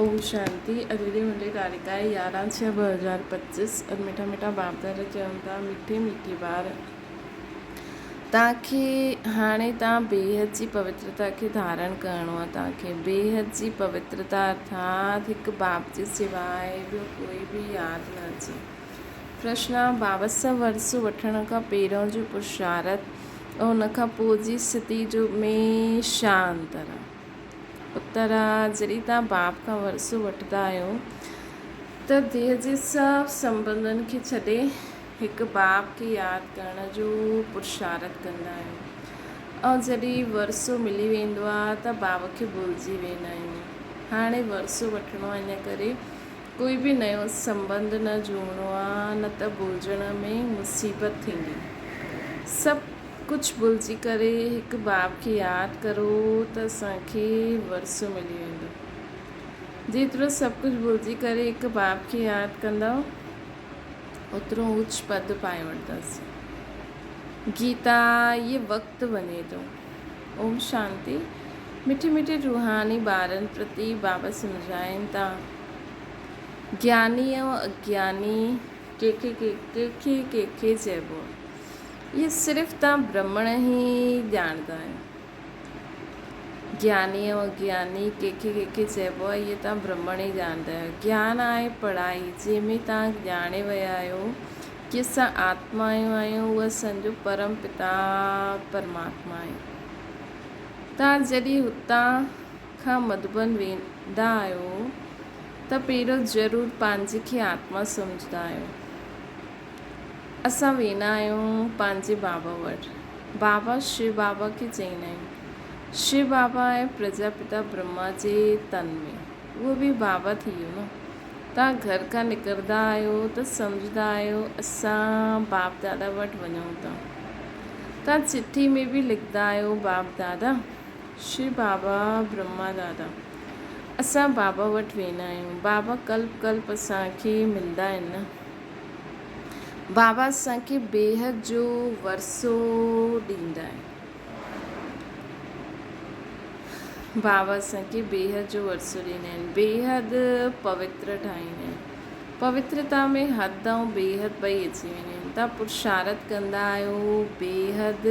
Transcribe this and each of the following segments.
اوم شانتي اڄ جي منهنجي تاريخ آهي 11 ڇهه 2025 اڄ مٺا مٺا باپ دادا چون ٿا مٺي مٺي ٻار توهان کي هاڻي توهان بيحد جي پوترتا کي ڌارڻ ڪرڻو آهي توهان کي بيحد جي پوترتا ارٿات هڪ باپ جي سواء ٻيو ڪوئي به ياد نه اچي پرشن بابت سان ورثو وٺڻ کان پهريون جو پرشارت ۽ ان کان پوء جي ستي جو ۾ ڇا انتر آهي؟ اتر، جڏهن توهان باپ کان ورثو وٺندا آهيو ته ديهه جي سڀ سنٻنڌن کي ڇڏي هڪ باپ کي ياد ڪرڻ جو پرشارٿ ڪندا آهيو ۽ جڏهن ورثو ملي ويندو آهي ته باپ کي ڀلجي ويندا آهيون. هاڻي ورثو وٺڻو آهي ان ڪري ڪوئي به نيو سنٻنڌ نه جوڙڻو آهي نه ته ڀلجڻ ۾ مصيبت ٿيندي. سڀ ڪجهه ڀلجي ڪري هڪ باب کي ياد ڪرو ته اسان کي ورثو ملي ويندو. جيترو سڀ ڪجهه ڀلجي ڪري هڪ باب کي ياد ڪندؤ اوترو اوچ پد پائي وٺنداسين. گيتا اهي وقت وڃي ٿو. اوم شانتي. مٺي مٺي روحاني ٻارن پرتي بابا سمجهائين ٿا. گياني ۽ اگياني ڪنهن کي ڪنهن کي چئبو آهي. اهي صرف توهان برهمڻ ئي ڄاڻندا آهيو. گياني ۽ اگياني ڪنهن کي ڪنهن کي چئبو آهي، اهي توهان برهمڻ ئي ڄاڻندا آهيو. گيان آهي پڙهائي، جنهن ۾ توهان ڄاڻي ويا آهيو ڪي اسان آتمائون آهيون، اهو اسان جو پرم پتا پرماتما آهي. توهان جڏهن هتان کان مڌوبن ويندا آهيو ته پهريون ضرور پنهنجي کي آتما سمجهندا آهيو. اسان ويندا آهيون پنهنجي بابا وٽ. بابا شو بابا کي چئيندا آهيون. شو بابا آهي پرجاپتا برهما جي تن ۾. اهو به بابا ٿي ويو نه. توهان گهر کان نڪرندا آهيو ته سمجهندا آهيو اسان باپ دادا وٽ وڃون ٿا. توهان چٺي ۾ به لکندا آهيو باپ دادا، شو بابا، برهما دادا. اسان بابا وٽ ويندا آهيون. بابا ڪلپ ڪلپ اسان کي ملندا آهن نه. بابا اسان کي بيحد جو ورثو ڏيندا آهن. بابا اسان کي بيحد جو ورثو ڏيندا آهن. بيحد پوتر ٺاهيندا آهن. پوترتا ۾ حد ۽ بيحد ٻئي اچي ويندا آهن. توهان پرشارٿ ڪندا آهيو بيحد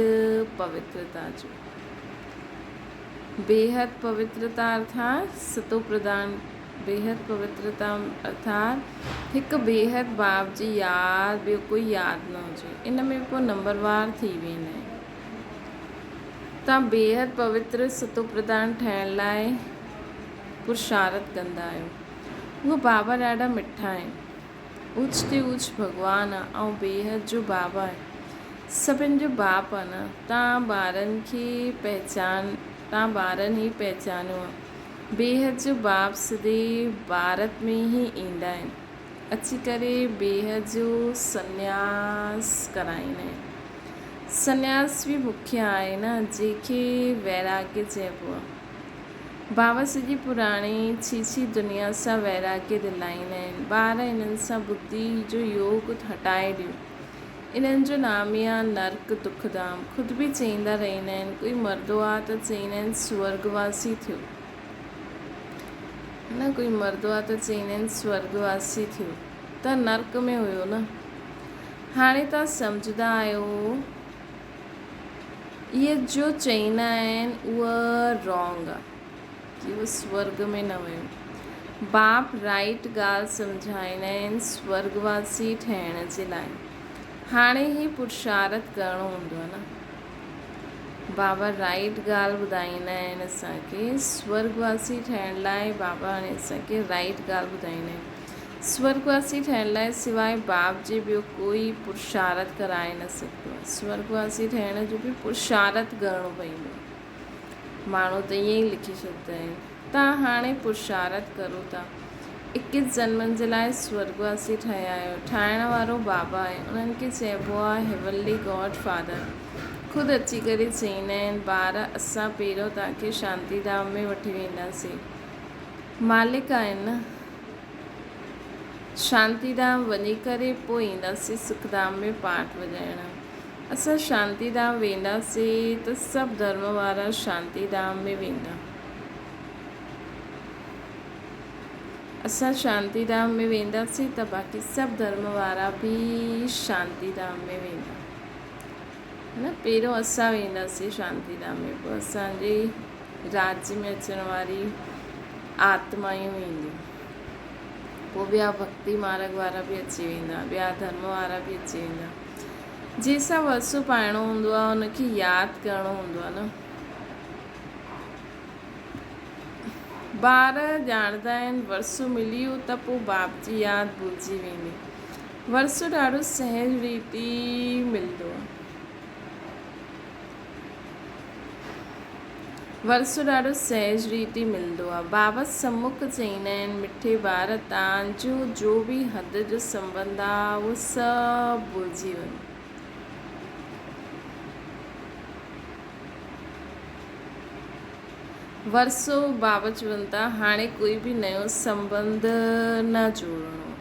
پوترتا جو. بيحد پوترتا ارٿات ستو پرڌان بيحد پوترتا ارٿات هڪ بيحد باپ جي ياد ٻيو ڪوئي ياد نه هجي ان ۾ پوء نمبروار ٿي ويندا آهن. توهان بيحد پوتر ستو پرڌان ٺهڻ لاء پرشارٿ ڪندا آهيو. اهي بابا ڏاڍا مٺا آهن. اوچ تي اوچ ڀڳوان آ ۽ بيحد جو بابا آهي. سڀن جو باپ آ نه. توهان ٻارن کي پهچان توهان ٻارن ئي پهچانيو آ. بيحد جو باپ سڌي ڀارت ۾ ئي ايندا آهن. اچي ڪري بيحد جو سنياس ڪرائيندا آهن. سنياس به مکيه آهي نه، جنهن کي ويراڳ چئبو آهي. بابا سڄي پراڻي ڇيڇي دنيا سان ويراڳ دلائيندا آهن. ٻار انهن سان ٻڌي جو يوگ هٽائي ڏيو. انهن جو نام ئي آ نرڪ دکڌام. خود به چئيندا رهندا آهن. ڪوئي مردو آ ته چئيندا آهن سورڳواسي ٿيو. نه ڪوئي مردو آ ته چئيندا آهن سورڳواسي ٿيو ته نرڪ ۾ هيو نه. هاڻي توهان سمجهندا آهيو اهي جو چئيندا آهن اهو رانگ آ. ڪي اهو سورڳ ۾ نه ويو. باپ رائيٽ ڳالهه سمجهائيندا آهن سورڳواسي ٺهڻ جي لاء. هاڻي هي پرشارٿ ڪرڻو هوندو آهي نه. بابا رائيٽ ڳالهه ٻڌائيندا آهن اسان کي سورڳواسي ٺهڻ لاء بابا هاڻي اسان کي رائيٽ ڳالهه ٻڌائيندا آهن. سورڳواسي ٺهڻ لاء سواء باپ جي ٻيو ڪوئي پرشارٿ ڪرائي نه سگهندو آهي. سورڳواسي ٺهڻ جو به پرشارٿ ڪرڻو پوندو آهي. ماڻهو ته ائين ئي لکي ڇڏيندا آهن. توهان هاڻي پرشارٿ ڪرو ٿا. اڪيس جنمن جي لاء سورڳواسي ٺهيا آهيو. ٺاهڻ وارو بابا آهي. انهن کي چئبو آهي هيونلي گاڊ فادر. خود اچي ڪري چئيندا آهن، ٻار اسان پهريون توهان کي شانتي ڌام ۾ وٺي وينداسين. مالڪ آهن نه. شانتي ڌام وڃي ڪري پوء اينداسين سک ڌام ۾ پاٺ وڄائڻ. اسان شانتي ڌام وينداسين ته سڀ ڌرم وارا شانتي ڌام ۾ ويندا. اسان شانتي ڌام ۾ وينداسين ته باقي سڀ ڌرم وارا به شانتي ڌام ۾ ويندا. نه پهريون اسان وينداسين شانتي ڌام ۾ پوء اسان جي راڄ ۾ اچڻ واري آتمائون اينديون. پوء ٻيا ڀڳتي مارڳ وارا به اچي ويندا، ٻيا ڌرم وارا به اچي ويندا. جنهن سان ورثو پائڻو هوندو آهي ان کي ياد ڪرڻو هوندو آهي نه. ٻار ڄاڻندا آهن ورثو ملي ويو ته پوء باپ جي ياد ڀلجي ويندي. ورثو ڏاڍو سهج ريتي ملندو آهي. ورثو ڏاڍو سهج ريتي ملندو آهي. بابا سمک چئيندا آهن مٺي ٻار تان جو جو به حد جو سنٻنڌ آهي اهو سڀ ڀلجي وڃو. ورثو بابا چون ٿا هاڻي ڪوئي به نيو سنٻنڌ نه جوڙڻو.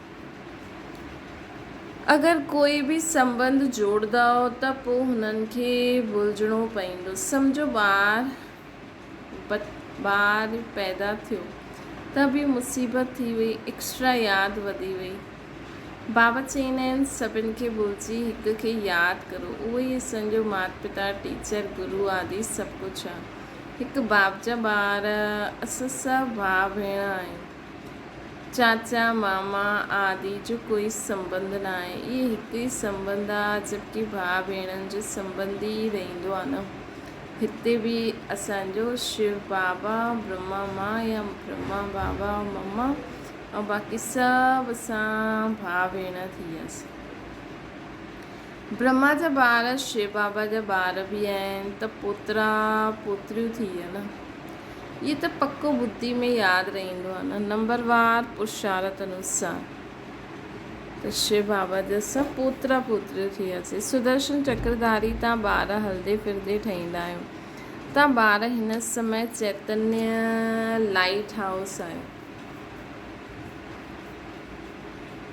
اگر ڪوئي به سنٻنڌ جوڙندؤ ته پوء هنن کي ڀلجڻو پئيندو. سمجهو ٻار ٻار پيدا ٿيو ته به مصيبت ٿي وئي، ايڪسٽرا ياد وڌي وئي. بابا چئيندا آهن سڀن کي ڀلجي هڪ کي ياد ڪرو، اهو ئي اسان جو مات پتا، ٽيچر، گرو آدي سڀ ڪجهه آهي. هڪ باپ جا ٻار اسان سڀ ڀاء ڀيڻ آهيون. چاچا، ماما آدي جو ڪوئي سنٻنڌ ناهي. اهي هڪ ئي سنٻنڌ آ جبڪه ڀاء ڀيڻن جو سنٻنڌ ئي رهندو آ نه. هتي به اسان جو شو بابا، برهما مان يا برهما بابا مما ۽ باقي سڀ اسان ڀاء ڀيڻ ٿي وياسين. برهما جا ٻار شو بابا جا ٻار به آهن ته پوترا پوتريون ٿي ويا نه. اهي ته پڪو ٻڌي ۾ ياد رهندو آهي نه نمبر وار پرشارت انوسار ته شو بابا جا سڀ پوترا پوتريون ٿي وياسين. سدرشن چڪرڌاري تان ٻار هلندي ڦرندي ٺهيندا آهيون. تان ٻار هن سمي چيتنيه لائيٽ هائوس آهيو.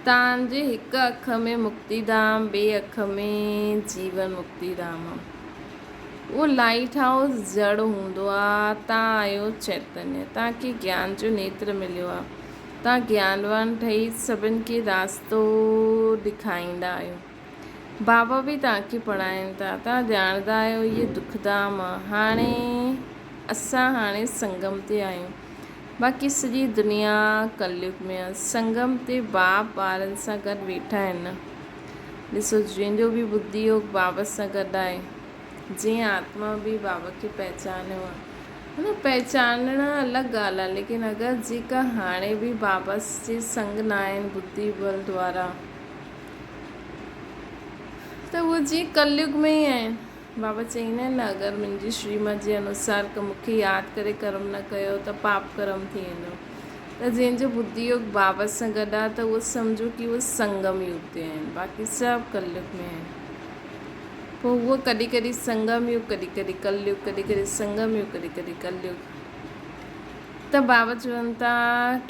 تان جي هڪ اک ۾ مڪتي ڌام ٻي اک ۾ جيون مڪتي ڌام. اهو لائيٽ هائوس جڙ هوندو آ، تان آهيو چيتنيه، تان کي گيان جو نيتر مليو آ، تان گيانوان ٺهي سڀن کي راستو ڏکائيندا آهيو. بابا به تان کي پڙهائين ٿا، تان ڄاڻندا آهيو هيء دک ڌام آ، هاڻي اسان هاڻي سنگم تي آهيون، باقي سڄي دنيا ڪليگ ۾ آ، سنگم تي باپ ٻارن سان گڏ ويٺا آهن نه. ڏسو جنهن جو به ٻڌي يوگ بابا سان گڏ آهي، جنهن آتما به بابا کي پهچانيو آهي. نه پهچانڻ الڳ ڳالهه آهي ليڪن اگر جيڪا هاڻي به بابا جي سنگ نه آهن ٻڌي بل دوارا ته اهي جيئن ڪليگ ۾ ئي آهن. بابا چئيندا آهن نه اگر منهنجي شريمت جي انوسار مون کي ياد ڪري ڪرم نه ڪيو ته پاپ ڪرم ٿي ويندو ته جنهن جو ٻڌي يوگ بابا سان گڏ آهي ته اهو سمجهو ڪي اهو سنگم يوگ تي آهن باقي سڀ ڪليگ ۾ آهن پوء اهو ڪڏهن ڪڏهن سنگم يوگ ڪڏهن ڪڏهن ڪليگ ڪڏهن ڪڏهن سنگم يوگ ڪڏهن ڪڏهن ڪليگ ته بابا چون ٿا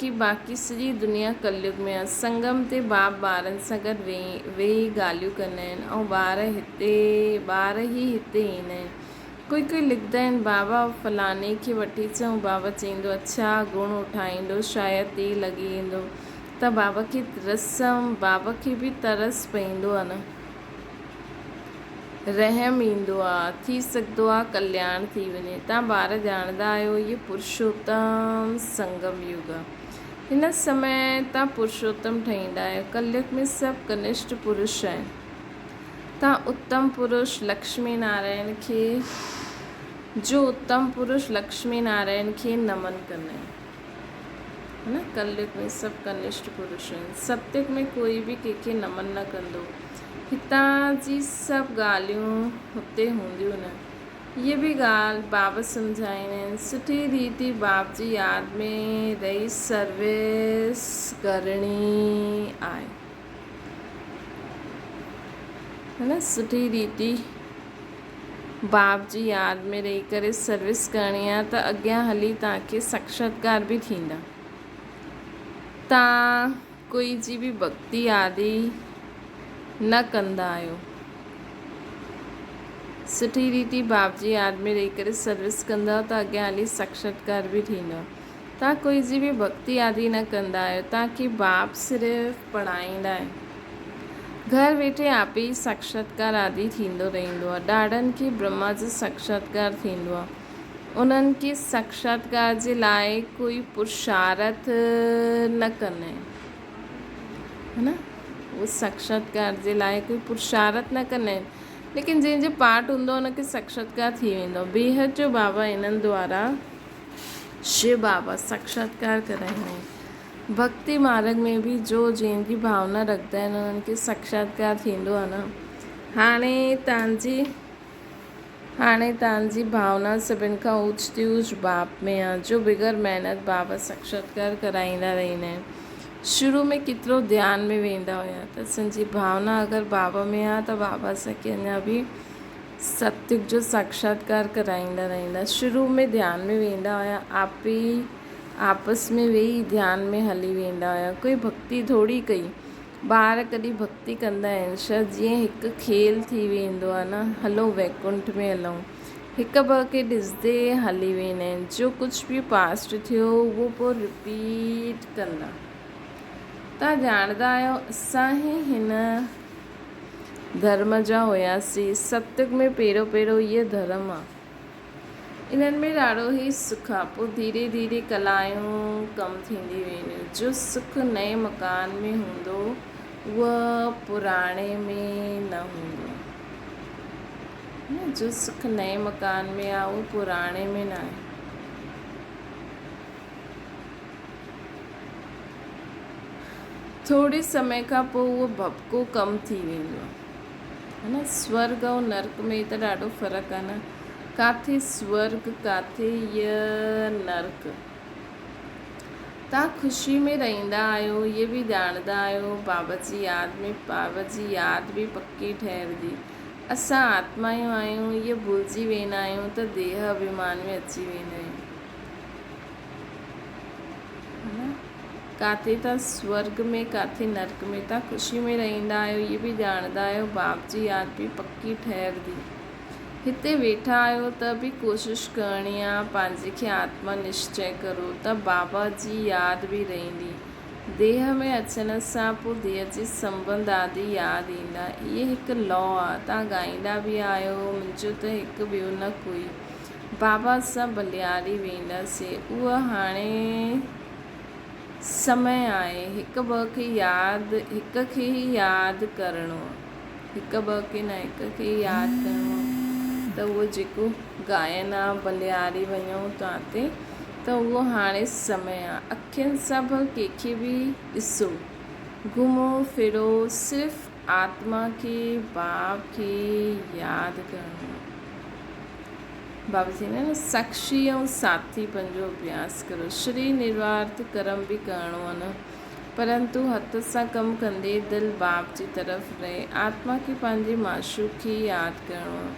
ڪي باقي سڄي دنيا ڪليگ ۾ آ. سنگم تي باپ ٻارن سان گڏ ويهي ڳالهيون ڪندا آهن ۽ ٻار هتي ٻار ئي هتي ايندا آهن. ڪوئي ڪوئي لکندا آهن بابا فلاڻي کي وٺي اچون بابا چئيندو اڇا گڻ اٺائيندو شايد تير لڳي ايندو ته بابا کي رسم بابا کي به ترس پئيندو آ نه. رحم ايندو آ، ٿي سگهندو آ ڪلياڻ ٿي وڃي. تان ٻار ڄاڻندا آهيو هيء پرشوتم سنگم يگ آ. هن سمي تان پرشوتم ٺهيندا آهيو. ڪليگ ۾ سڀ ڪنشٽ پرش آهن. تان اتم پرش لڪشمي نارائڻ کي جو اتم پرش لڪشمي نارائڻ کي نمن ڪندا آهن. هن ڪليگ ۾ سڀ ڪنشٽ پرش آهن. ستيگ ۾ ڪوئي به ڪنهن کي نمن نه ڪندو. هتان جي سڀ ڳالهيون هتي هونديون نه. هيء به ڳالهه بابا سمجهائيندا آهن. سٺي ريت باپ جي ياد ۾ رهي سروس ڪرڻي آهي. هن سٺي ريت باپ جي ياد ۾ رهي ڪري سروس ڪرڻي آ ته اڳيان هلي توهان کي ساڪشاتڪار به ٿيندا. توهان ڪوئي جي به ڀڳتي آدي نه ڪندا آهيو. سٺي ريتي باپ جي ياد ۾ رهي ڪري سروس ڪندؤ ته اڳيان هلي ساڪشاتڪار به ٿيندؤ. توهان ڪوئي جي به ڀڳتي آدي نه ڪندا آهيو، توهان کي باپ صرف پڙهائيندا آهن. گهر ويٺي آپ ئي ساڪشاتڪار آدي ٿيندو رهندو آهي. ڏاڏن کي برهما جو ساڪشاتڪار ٿيندو آهي. انهن کي ساڪشاتڪار جي لاء ڪوئي پرشارٿ نه ڪندا آهن. ها نه؟ اهي ساڪشاتڪار جي لاء ڪوئي پرشارٿ نه ڪندا آهن. ليڪن جنهن جو پاٺ هوندو آهي ان کي ساڪشاتڪار ٿي ويندو آهي. بيحد جو بابا انهن دوارا شو بابا ساڪشاتڪار ڪرائيندا آهن. ڀڳتي مارڳ ۾ به جو جنهن جي ڀاونا رکندا آهن انهن کي ساڪشاتڪار ٿيندو آهي نه. هاڻي تان جي هاڻي تان جي ڀاونا سڀن کان اوچ تي اوچ باپ ۾ آهي جو بغير محنت بابا ساڪشاتڪار ڪرائيندا رهندا آهن. شروع ۾ ڪيترو ڌيان ۾ ويندا هيا ته اسان جي ڀاونا اگر بابا ۾ آهي ته بابا اسان کي اڃا به ستيگ جو ساڪشاتڪار ڪرائيندا رهندا. شروع ۾ ڌيان ۾ ويندا هيا، آپ ئي آپس ۾ ويهي ڌيان ۾ هلي ويندا هيا. ڪوئي ڀڳتي ٿوري ڪئي. ٻار ڪڏهن ڀڳتي ڪندا آهن ڇا؟ جيئن هڪ کيل ٿي ويندو آهي نه، هلو ويڪنٺ ۾ هلون. هڪ ٻه کي ڏسندي هلي ويندا آهن. جو ڪجهه به پاسٽ ٿيو اهو پوء رپيٽ ڪندا. توهان ڄاڻندا آهيو اسان ئي هن ڌرم جا هياسين. ستيگ ۾ پهريون پهريون هيء ڌرم آ. انهن ۾ ڏاڍو ئي سک آ. پوء ڌيري ڌيري ڪلايون ڪم ٿيندي وينديون. جو سک نئين مڪان ۾ هوندو اهو پراڻي ۾ نه هوندو. جو سک نئين مڪان ۾ آ اهو پراڻي ۾ ناهي. ٿوري سمي کان پوء اهو ڀڀڪو ڪم ٿي ويندو آهي. ها نه سورڳ ۽ نرڪ ۾ ته ڏاڍو فرق آهي نه. ڪاٿي سورڳ ڪاٿي هيء نرڪ. توهان خوشي ۾ رهندا آهيو هيء به ڄاڻندا آهيو بابا جي ياد ۾ بابا جي ياد به پڪي ٺهرندي. اسان آتمايون آهيون هيء ڀلجي ويندا آهيون ته ديهه اڀيمان ۾ اچي ويندا آهيون. ڪاٿي ته سورڳ ۾ ڪاٿي نرڪ ۾. تان خوشي ۾ رهندا آهيو اهي به ڄاڻندا آهيو باپ جي ياد به پڪي ٺهرندي. هتي ويٺا آهيو ته به ڪوشش ڪرڻي آ پنهنجي کي آتما نشچي ڪرو ته بابا جي ياد به رهندي. ديهه ۾ اچڻ سان پو ديهه جي سنٻنڌ آدي ياد ايندا. اهي هڪ لا آ. تان ڳائيندا به آهيو منهنجو ته هڪ ٻيو نه ڪوئي. بابا سان ٻلياري وينداسين. اهو هاڻي سمي آهي. هڪ ٻه کي ياد هڪ کي ئي ياد ڪرڻو آهي. هڪ ٻه کي نه هڪ کي ئي ياد ڪرڻو آهي ته اهو جيڪو ڳائن آ ٻلياري وڃون تان تي ته اهو هاڻي سمي آهي. اکين سان ڀل ڪنهن کي به ڏسو، گهمو ڦرو صرف آتما کي باپ کي ياد ڪرڻو آهي. بابا چئيندا آهن ساکشي ۽ ساٿي پنهنجو اڀياس ڪرو. شري نروارٿ ڪرم به ڪرڻو آهي نه پرنتو هٿ سان ڪم ڪندي دل باپ جي طرف رهي. آتما کي پنهنجي معشوق کي ئي ياد ڪرڻو آهي.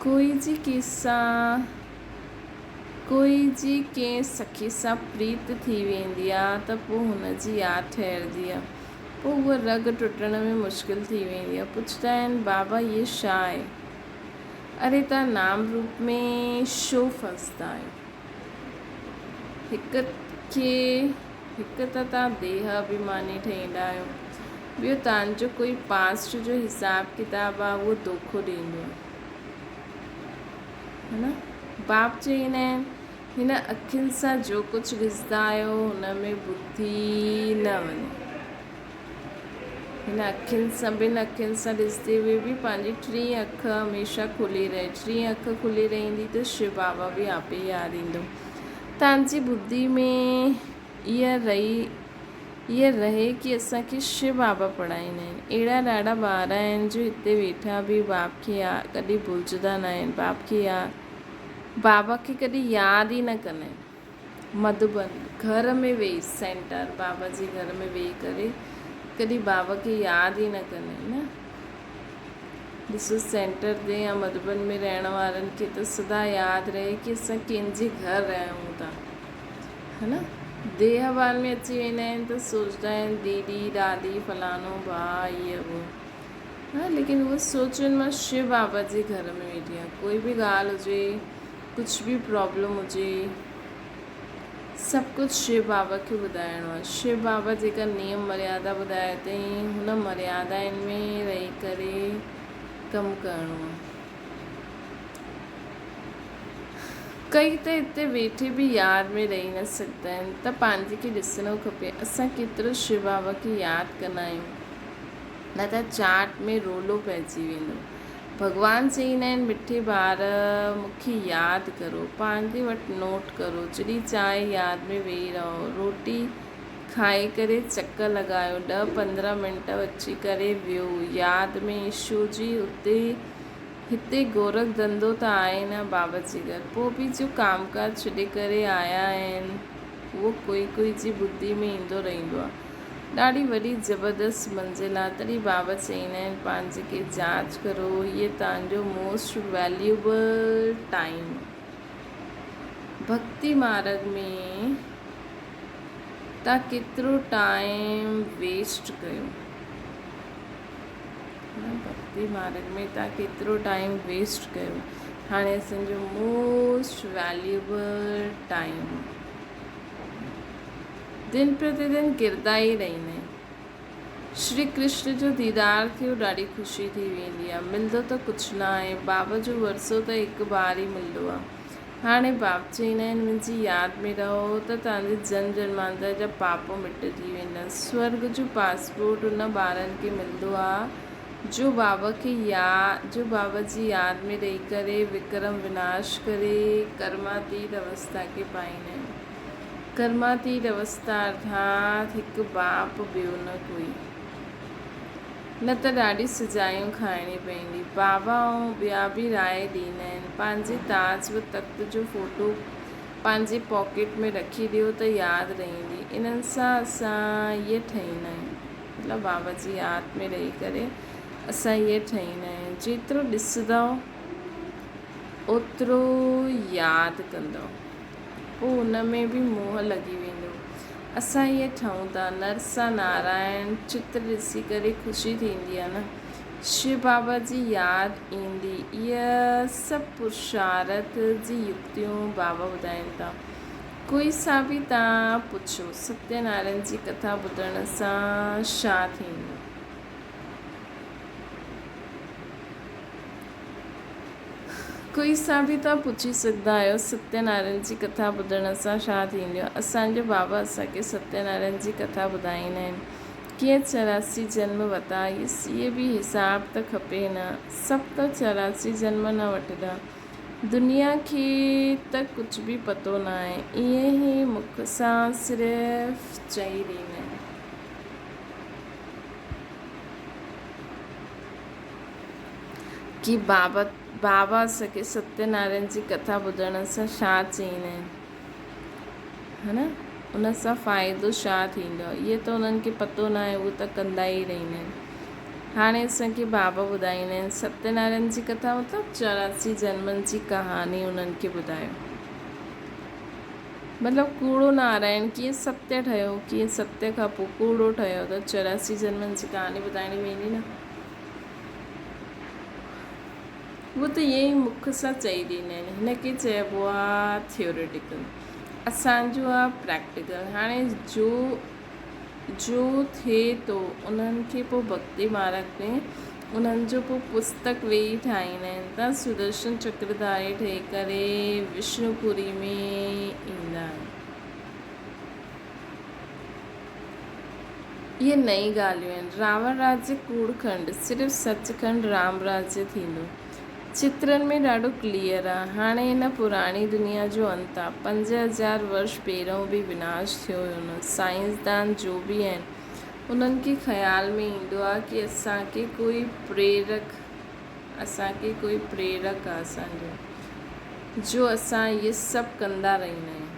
ڪوئي جي ڪنهن سان ڪوئي جي ڪنهن سکي سان پريت ٿي ويندي آهي ته پوء هن جي ياد ٺهرندي آهي. پوء هوء رڳ ٽٽڻ ۾ مشڪل ٿي ويندي آهي. پڇندا آهن بابا هيء ڇا آهي؟ اري توهان نام روپ ۾ ڇو ڦسندا آهيو؟ هڪ کي هڪ ته توهان ديهه اڀيماني ٺهيندا آهيو، ٻيو توهان جو ڪوئي پاسٽ جو حساب ڪتاب آهي اهو دوکو ڏيندو آهي. ها نه؟ باپ چئيندا آهن هن اکين سان جو ڪجهه ڏسندا آهيو هن ۾ ٻڌي نه وڃي. هن اکين سان ٻن اکين سان ڏسندي هئي به پنهنجي ٽين اک هميشه کلي رهي. ٽين اک کلي رهندي ته شو بابا به آپي ياد ايندو. تان جي ٻڌي ۾ اها رهي اها رهي ڪي اسان کي شو بابا پڙهائيندا آهن. اهڙا ڏاڍا ٻار آهن جو هتي ويٺا به باپ کي يا ڪڏهن ڀلجندا ناهن. باپ کي يا بابا کي ڪڏهن ياد ئي نه ڪندا آهن. مڌوبن، گهر ۾ ويهي سينٽر بابا جي گهر ۾ ويهي ڪري ڪڏهن بابا کي ياد ئي نه ڪندا آهن نه. ڏسو سينٽر تي يا مڌوبن ۾ رهڻ وارن کي ته سدا ياد رهي ڪي اسان ڪنهن جي گهر رهون ٿا ها نه. ديهه بار ۾ اچي ويندا آهن ته سوچدا آهن ديدي دادي فلاڻو ڀاء هيء هو ها ليڪن اهو سوچن مان شو بابا جي گهر ۾ ويٺي آهيان ڪوئي به ڳالهه هجي ڪجهه به پرابلم هجي سڀ ڪجهه شو بابا کي ٻڌائڻو آهي. شو بابا جيڪا نيم مريادا ٻڌائي اٿئي، هن مريادائن ۾ رهي ڪري ڪم ڪرڻو آهي. ڪئي ته هتي ويٺي به ياد ۾ رهي نه سگهندا آهن ته پنهنجي کي ڏسڻو کپي اسان ڪيترو شو بابا کي ياد ڪندا آهيون نه ته چاٽ ۾ رولو پئجي ويندو. ڀڳوان چئيندا آهن مٺي ٻار مون کي ياد ڪرو، پنهنجي وٽ نوٽ ڪرو، جڏهن چاهي ياد ۾ ويهي رهو، روٽي کائي ڪري چڪر لڳايو، ڏهه 15 منٽ اچي ڪري ويهو ياد ۾ شو جي اتي هتي گورک ڌنڌو ته آهي نه بابا جي گهر پوء به جو ڪام ڪاج ڇڏي ڪري آيا آهن اهو ڪوئي ڪوئي جي ٻڌي ۾ ايندو رهندو آهي. ڏاڍي وڏي زبردست منزل آ تڏهن بابا چئيندا آهن پنهنجي کي جاچ ڪرو هيء توهان جو موسٽ ويليوبل ٽائيم ڀڳتي مارڳ ۾ توهان ڪيترو ٽائيم ويسٽ ڪيو ڀڳتي مارڳ ۾ توهان ڪيترو ٽائيم ويسٽ ڪيو هاڻي اسان جو موسٽ ويليوبل ٽائيم دن پرتي دن ڪردا ئي رهندا آهن. شري ڪرشن جو ديدار ٿيو ڏاڍي خوشي ٿي ويندي آهي. ملندو ته ڪجهه نه آهي. بابا جو ورثو ته هڪ بار ئي ملندو آهي. هاڻي باب چئيندا آهن منهنجي ياد ۾ رهو ته توهان جي جنم جنمانتر جا پاپ مٽجي ويندا. سورڳ جو پاسپورٽ ان ٻارن کي ملندو آهي جو بابا کي جو بابا جي ياد ۾ رهي ڪري وڪرم وناش ڪري ڪرماتيت اوستا کي پائيندا آهن. ڪرماتيت اوستا ارٿات هڪ باپ ٻيو نه ڪوئي. نه ته ڏاڍي سزايون کائڻي پوندي. بابا ۽ ٻيا به راء ڏيندا آهن. پنهنجي تاج و تخت جو فوٽو پنهنجي پاڪيٽ ۾ رکي ڏيو ته ياد رهندي. انهن سان اسان ائين ٺهيندا آهيون. مطلب بابا جي ياد ۾ رهي ڪري اسان ائين ٺهيندا آهيون. جيترو ڏسندؤ اوترو ياد ڪندؤ. پوء ان ۾ به موهه لڳي ويندو. اسان ائين ٺهون ٿا. نرسا نارائڻ چتر ڏسي ڪري خوشي ٿيندي آهي نه. شو بابا جي ياد ايندي. اهي سڀ پرشارٿ جي يڪتيون بابا ٻڌائين ٿا. ڪوئي سان به تان پڇو ستيه نارائڻ جي ڪٿا ٻڌڻ سان ڇا ٿيندو. ڪوئي سان به توهان پڇي سگهندا آهيو ستيه نارائڻ جي ڪٿا ٻڌڻ سان ڇا ٿيندو؟ اسان جو بابا اسان کي ستيه نارائڻ جي ڪٿا ٻڌائيندا آهن. ڪيئن 84 جنم وتا؟ اهي به حساب ته کپي نه. سڀ ته 84 جنم نه وٺندا. دنيا کي ته ڪجهه به پتو ناهي. ائين ئي مک سان صرف چئي ڏيندا آهن. ڪي بابا بابا اسان کي ستيه نارائڻ جي ڪٿا ٻڌڻ سان ڇا چئيندا آهن ها نه ان سان فائدو ڇا ٿيندو آهي اهي ته انهن کي پتو نه آهي اهو ته ڪندا ئي رهندا آهن هاڻي اسان کي بابا ٻڌائيندا آهن ستيه نارائڻ جي ڪٿا مطلب 84 جنمن جي ڪهاڻي انهن کي ٻڌايو مطلب ڪوڙو نارائڻ ڪيئن ستيه ٺهيو ڪيئن ستيه کان پوء ڪوڙو ٺهيو ته 84 جنمن جي ڪهاڻي ٻڌائڻي پوندي نه. هو ته ائين ئي مک سان چئي ڏيندا آهن. هن کي چئبو آ ٿيوريٽيڪل. اسان جو آ پريڪٽيڪل. هاڻي جو جو ٿئي ٿو انهن کي پوء ڀڳتي مارڳ ۾ انهن جو پوء پستڪ ويهي ٺاهيندا آهن ته سدرشن چڪرڌاري ٺهي ڪري وشنوپوري ۾ ايندا آهن. اهي نئين ڳالهيون آهن. راوڻ راجيه ڪوڙ کنڊ، صرف سچ کنڊ رام راجيه ٿيندو. چترن ۾ ڏاڍو ڪليئر آ. هاڻي هن پراڻي دنيا جو انت آ. 5000 ورش پهريون به وناش ٿيو هيو نه. سائنسدان جو به آهن انهن کي خيال ۾ ايندو آ ڪي اسان کي ڪوئي پريرڪ اسان کي ڪوئي پريرڪ آ اسان جو جو اسان اهي سڀ ڪندا رهندا آهيون.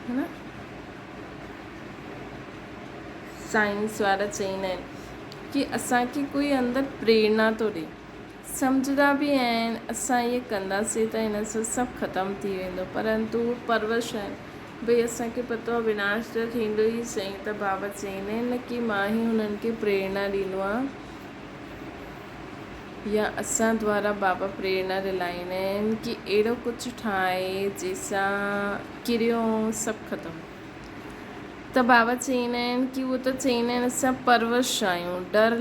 ها نه سائنس وارا چئيندا آهن ڪي اسان کي ڪوئي اندر پريرنا ٿو ڏي سمجهندا به آهن اسان ائين ڪنداسين ته هن سان سڀ ختم ٿي ويندو پرنتو هو پروش آهن ڀئي اسان کي پتو آهي وناش ته ٿيندو ئي سهي ته بابا چئيندا آهن نه ڪي مان ئي هنن کي پريرنا ڏيندو آهيان. يا اسان دوارا بابا پريرنا ڏلائيندا آهن ڪي اهڙو ڪجهه ٺاهي جنهن سان ڪريو سڀ ختم ته بابا چئيندا آهن ڪي اهو ته چئيندا آهن اسان پرورش آهيون ڊر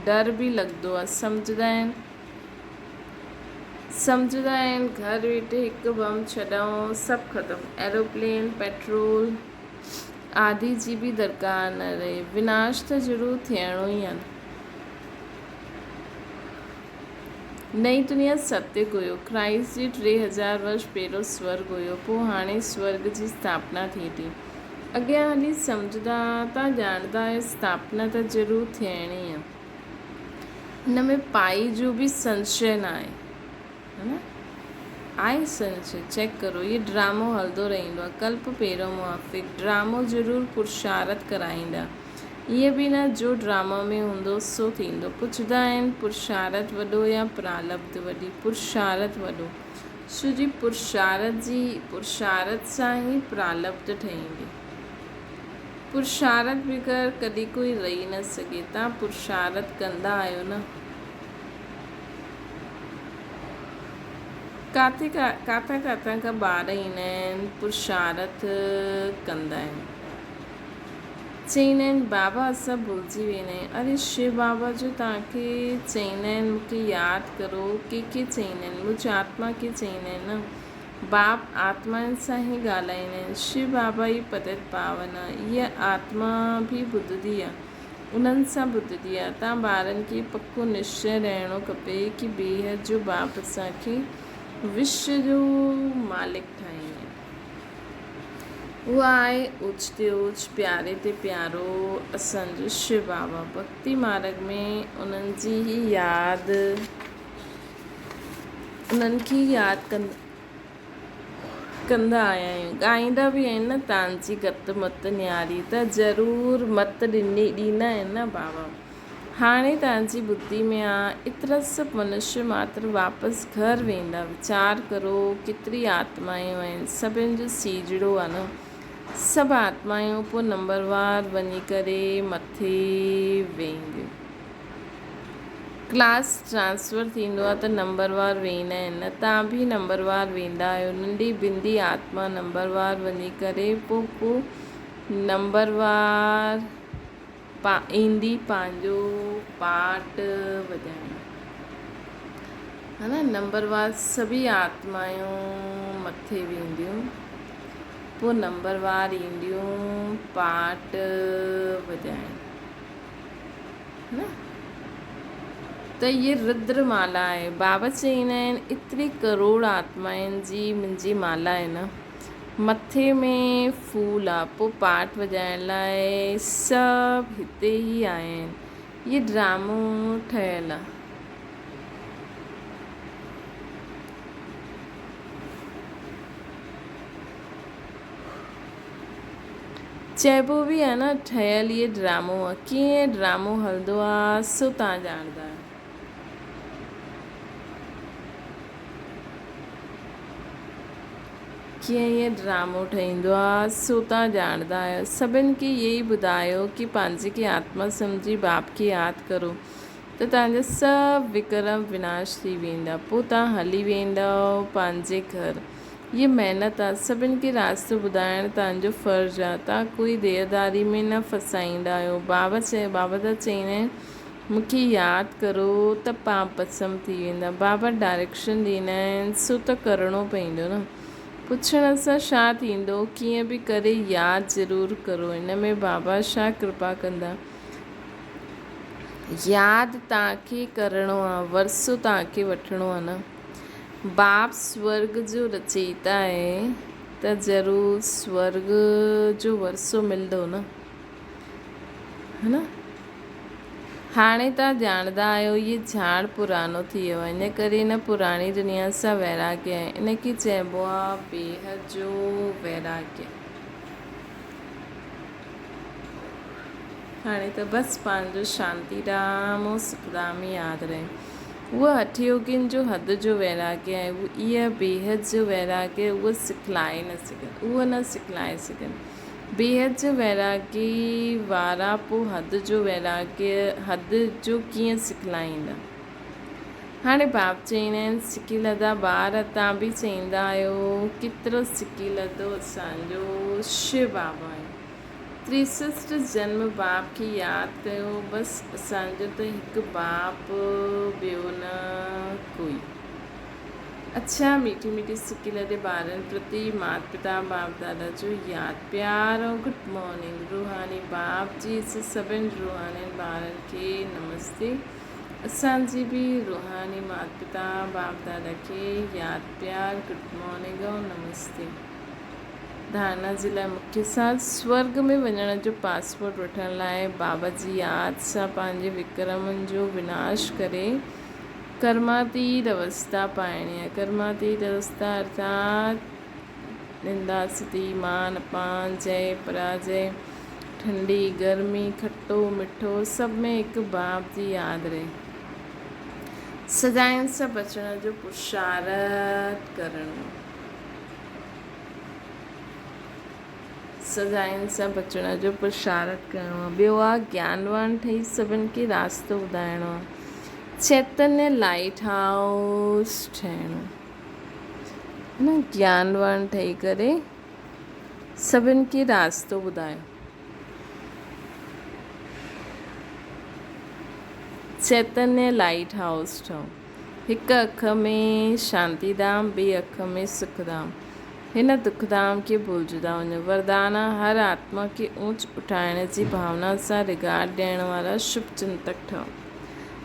ڊر به لڳندو آهي سمجهندا آهن سمجهندا آهن گهر ويٺي هڪ بم ڇڏائون سڀ ختم ايروپلين پيٽرول آدي جي به درڪار نه رهي. وناش ته ضرور ٿيڻو ئي آهي. نئين دنيا ستيگ هيو. ڪرائسٽ جي 3000 ورش پهريون سورڳ هيو. پوء هاڻي سورڳ جي اسٿاپنا ٿئي ٿي. اڳيان هلي سمجهندا ته ڄاڻندا آهيو اسٿاپنا ته ضرور ٿيڻي آهي. هن ۾ پائي جو به سنشي ناهي. ها نه آهي سنس چيڪ ڪرو هي ڊرامو هلندو رهندو آهي ڪلپ پهريون موافق ڊرامو ضرور پرشارت ڪرائيندا ائين به نه جو ڊرامو ۾ هوندو سو ٿيندو پڇندا آهن پرشارت وڏو يا پرالبد وڏي پرشارت وڏو ڇو جي پرشارت جي پرشارت سان ئي پرالبد ٺهيندي پرشارت بغير ڪڏهن ڪوئي رهي نه سگهي تان پرشارت ڪندا آهيو نه. ڪاٿي ڪاٿان ڪاٿان کان ٻار ايندا آهن پرشارٿ ڪندا آهن. چئيندا آهن بابا اسان ڀلجي ويندا آهيون. اري شو بابا جو توهان کي چئيندا آهن مون کي ياد ڪرو ڪنهن کي چئيندا آهن مجھ آتما کي چئيندا آهن نه باپ آتمائن سان ئي ڳالهائيندا آهن شو بابا ئي پتيت پاون آهي هيء آتما به ٻڌندي آهي. انهن سان ٻڌندي آ. تان ٻارن کي پڪو نشچي رهڻو کپي ڪي بيحد جو باپ اسان کي وشو جو مالڪ ٺاهيندي. اهو آهي اوچ تي اوچ، پياري تي پيارو اسان جو شو بابا. ڀڳتي مارڳ ۾ انهن جي ئي ياد انهن کي ئي ياد ڪندا. ڪندا آيا آهيون. ڳائيندا به آهن نه تان جي گت مت نياري ته ضرور مت ڏني ڏيندا آهن نه بابا. هاڻي تان جي ٻڌي ۾ آ ايترا سڀ منشي ماتر واپس گهر ويندا ويچار ڪرو ڪيتري آتمايون آهن سڀن جو سيجڙو آ نه سڀ آتمايون پو نمبروار وڃي ڪري مٿي وينديون. ڪلاس ٽرانسفر ٿيندو آهي ته نمبروار ويندا آهن نه تان به نمبروار ويندا آهيو ننڍي بندي آتما نمبروار وڃي ڪري پو پو نمبروار پا ايندي پنهنجو پاٽ وڄائڻ ها نه نمبروار سڀئي آتمايون مٿي وينديون پو نمبروار اينديون پاٽ وڄائڻ. نه ته هيء ردر مالا آهي. بابا چئيندا آهن، ايتري ڪروڙ آتمائن جي منهنجي مالا آهي نه. مٿي ۾ ڦول آ، پوء پاٺ وڄائڻ لاء سڀ هتي ئي آيا آهن. هيء ڊرامو ٺهيل آ. چئبو به آ نه ٺهيل هي ڊرامو آ ڪيئن ڊرامو هلندو آ سو تان ڄاڻندا آهيو. ڪيئن هي ڊرامو ٺهيندو آ سو تان ڄاڻندا آهيو. سڀن کي اهي ئي ٻڌايو ڪي پنهنجي کي آتما سمجهي باپ کي ياد ڪرو ته تان جا سڀ وڪرم وناش ٿي ويندا پو تان هلي ويندؤ پنهنجي گهر. هيء محنت آ، سڀن کي راستو ٻڌائڻ توهان جو فرض آ، توهان ڪوئي ديهداري ۾ نه ڦسائيندا آهيو. بابا چيو، بابا ته چئيندا آهن، مون کي ياد ڪرو ته پاپ ڀسم ٿي ويندا. بابا ڊائريڪشن ڏيندا آهن، سو ته ڪرڻو پئيندو نه. پڇڻ سان ڇا ٿيندو، ڪيئن به ڪري ياد ضرور ڪرو، ان ۾ بابا ڇا ڪرپا ڪندا. ياد توهان کي ڪرڻو آ، ورثو توهان کي وٺڻو آ نه. باپ سورڳ جو رچيتا آهي ته ضرور سورڳ جو ورثو ملندو نه؟ ها نه؟ هاڻي توهان ڄاڻندا آهيو هي جھاڙ پراڻو ٿي ويو آهي، ان ڪري هن پراڻي دنيا سان ويراڳي آهي. ان کي چئبو آهي بيحد جو ويراڳي. هاڻي ته بس پنهنجو شانتي ڌام ۽ سک ڌام ئي ياد رهي. اهو هٺ يوگين جو حد جو ويراڳي آهي. اهو ايء بيحد جو ويراڳي اهو سکلائي نه سگهن. اهو نه سکلائي سگهن. بيحد جو ويراڳي وارا پو حد جو ويراڳي حد جو ڪيئن سکلائيندا؟ هاڻي باپ چئيندا آهن سڪي لڌا ٻار تان به چئيندا آهيو ڪيترو سڪي لڌو اسان جو شو بابا آهي. تريسسٽ جنم باپ کي ياد ڪيو بس اسان جو ته هڪ باپ ٻيو نه ڪوئي. اڇا ميٺي ميٺي سڪي لڏي ٻارن پرتي مات پتا باپ دادا جو ياد پيار ۽ گڊ مارننگ روحاني باپ جي سڀن روحانين ٻارن کي نمستي. اسان جي به روحاني مات پتا باپ دادا کي ياد پيار گڊ مارننگ ۽ نمستي. ڌارڻا جي لاء مکيه ساز سورڳ ۾ وڃڻ جو پاسپورٽ وٺڻ لاء بابا جي ياد سان پنهنجي وڪرمن جو وناش ڪري ڪرماتيت اوستا پائڻي آهي. ڪرماتيت اوستا ارٿات نندا ستي مان اپمان جئه پراجئه ٺنڊي گرمي کٽو مٺو سڀ ۾ هڪ باب جي ياد رهي. سزائن سان بچڻ جو پرشارٿ ڪرڻو. سزائن سان بچڻ جو پرشارٿ ڪرڻو. ٻيو آ گيانوان ٺهي سڀن کي راستو ٻڌائڻو. Chaitanya light house ٺهڻو. نه گيانوان ٺهي ڪري سڀن کي راستو ٻڌايو. Chaitanya light house ٺهو. هڪ اک ۾ شانتي ڌام، ٻي اک ۾ سک ڌام. هن دک ڌام کي ڀلجندا وڃو. وردان هر آتما کي اونچ اٺائڻ جي ڀاونا سان رگارڊ ڏيڻ وارا شڀ چنتڪ ٺهو.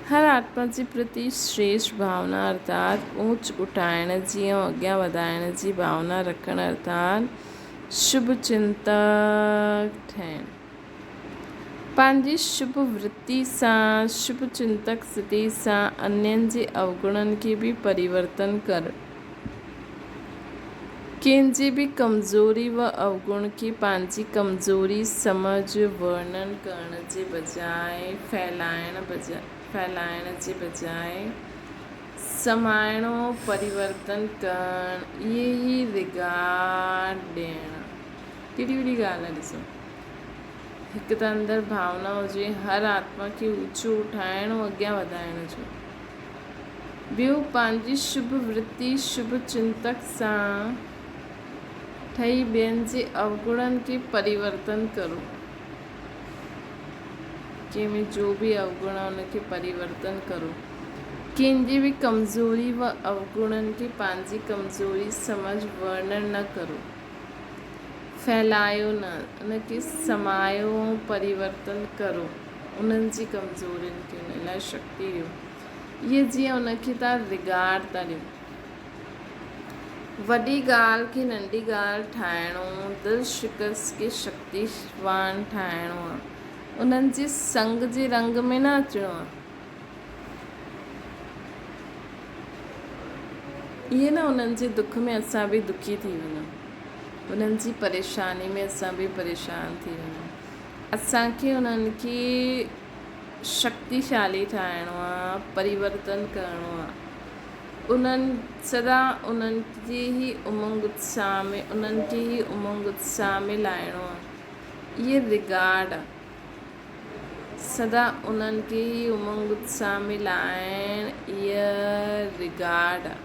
هر آتما جي پرتي شريشٺ ڀاونا ارٿات اونچ اٺائڻ جي ۽ اڳيان وڌائڻ جي ڀاونا رکڻ ارٿات شڀ چنتڪ ٺهڻ. پنهنجي شڀ ورتي سان، شڀ چنتڪ ستي سان انين جي اوگڻن کي به پريورتن ڪرڻ. ڪنهن جي به ڪمزوري و اوگڻ کي پنهنجي ڪمزوري سمجهه ورڻن ڪرڻ جي بجاء ڦهلائڻ جي بجاء سمائڻو پريورتن ڪرڻ اهي ئي رگارڊ ڏيڻ ڪيڏي وڏي ڳالهه آهي ڏسو هڪ ته اندر ڀاونا هجي هر آتما کي اوچو اٺائڻ ۽ اڳيان وڌائڻ جو. ٻيو پنهنجي شڀ ورتي، شڀ چنتڪ سان ٺهي ٻين جي اوگڻن کي پريورتن ڪرو. ڪنهن ۾ جو به اوگڻ آهي ان کي پريورتن ڪرو. ڪنهن جي به ڪمزوري و اوگڻن کي پنهنجي ڪمزوري سمجهه ورڻن نه ڪرو. ڦهلايو نه، ان کي سمايو ۽ پريورتن ڪرو. انهن جي ڪمزورين کي ان لاء شڪتي ڏيو. اهي جيئن ان کي تان رگارڊ ٿا ڏيو. وڏي ڳالهه کي ننڍي ڳالهه ٺاهڻو، دل شڪست کي شڪتيوان ٺاهڻو آ. انهن جي سنگ جي رنگ ۾ نه اچڻو آ. اهي نه انهن جي دک ۾ اسان به دکي ٿي وڃون. انهن جي پريشاني ۾ اسان به پريشان ٿي وڃون. اسان کي انهن کي شڪتيشالي ٺاهڻو آ، پريورتن ڪرڻو آ. انهن سدا انهن جي ئي امنگ اتساهه ۾ انهن کي ئي امنگ اتساهه ۾ لاهڻو آ. اهي رگارڊ آ. سدا انهن کي ئي امنگ اتساهه ۾ لاهڻ اهي رگارڊ آ.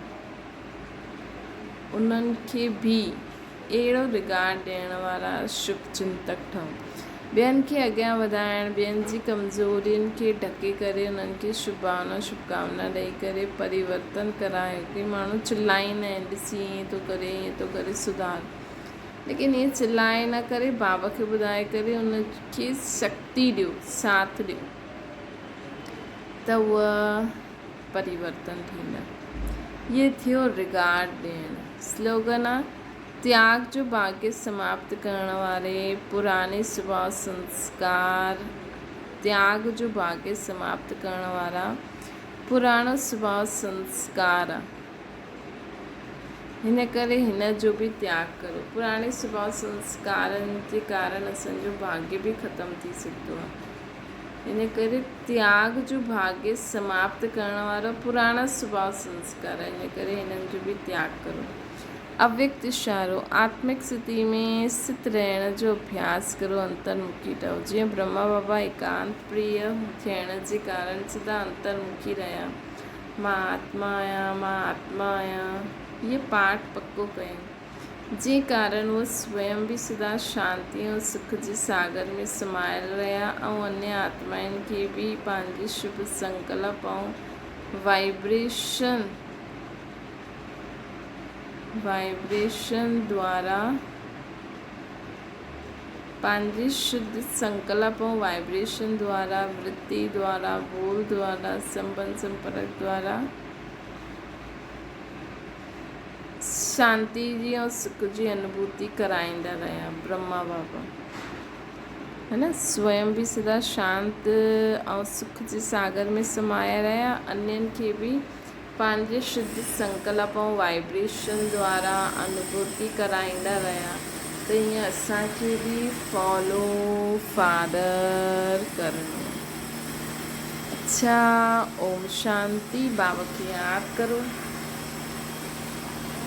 انهن کي به اهڙو رگارڊ ڏيڻ وارا شڀ چنتڪ ٺهون. ٻين کي اڳيان وڌائڻ، ٻين جي ڪمزورين کي ڍڪي ڪري انهن کي شڀ ڀاونا شڀڪامنا ڏئي ڪري پريورتن ڪرايو. ڪي ماڻهو چلائيندا آهن ڏسي ائين ٿو ڪري ائين ٿو ڪري سڌار ليڪن ائين چلائي نه ڪري بابا کي ٻڌائي ڪري ان کي شڪتي ڏيو ساٿ ڏيو ته اها پريورتن ٿيندا. اهي ٿيو رگارڊ ڏيڻ. سلوگن آ، تياڳ جو ڀاڳيه سماپت ڪرڻ واري پراڻي سڀاء سنسڪار تياڳ جو ڀاڳيه سماپت ڪرڻ وارا پراڻو سڀاء سنسڪار آ. هن ڪري هن جو به تياڳ ڪرو. پراڻي سڀاء سنسڪارن جي ڪارڻ اسان جو ڀاڳيه به ختم ٿي سگهندو آ. ان ڪري تياڳ جو ڀاڳيه سماپت ڪرڻ وارا پراڻا سڀاء سنسڪار آهن، ان ڪري انهن جو به تياڳ ڪرو. اويڪت اشارو، آتمڪ ستي ۾ ست رهڻ جو اڀياس ڪرو، انترمکي ٺهو. جيئن برهما بابا ايڪانت پريه ٿيڻ جي ڪارڻ سدا انترمکي رهيا. مان آتما آهيان، مان آتما آهيان. هيء پاٺ پڪو ڪيائين. جنهن ڪارڻ هو سويم به سدا شانتي ۽ سک جي ساگر ۾ سمايل رهيا ۽ انيه آتمائن کي به پنهنجي شڀ سنڪلپ ۽ وائبريشن، Vibration، دوارا پنهنجي شڌ سنڪلپ ۽ وائبريشن دوارا، ورتي دوارا، ٻول دوارا، سنٻنڌ سمپرڪ دوارا شانتي جي ۽ سک جي انوڀوتي ڪرائيندا رهيا. برهما بابا هي نه سويم به سدا شانت ۽ سک جي ساگر ۾ سمايا رهيا، انين کي به پنهنجي شڌ سنڪلپ ۽ وائبريشن دوارا انوڀوتي ڪرائيندا رهيا ته ائين اسان کي به فالو فادر ڪرڻو. اڇا اوم شانتي بابا کي ياد ڪرو.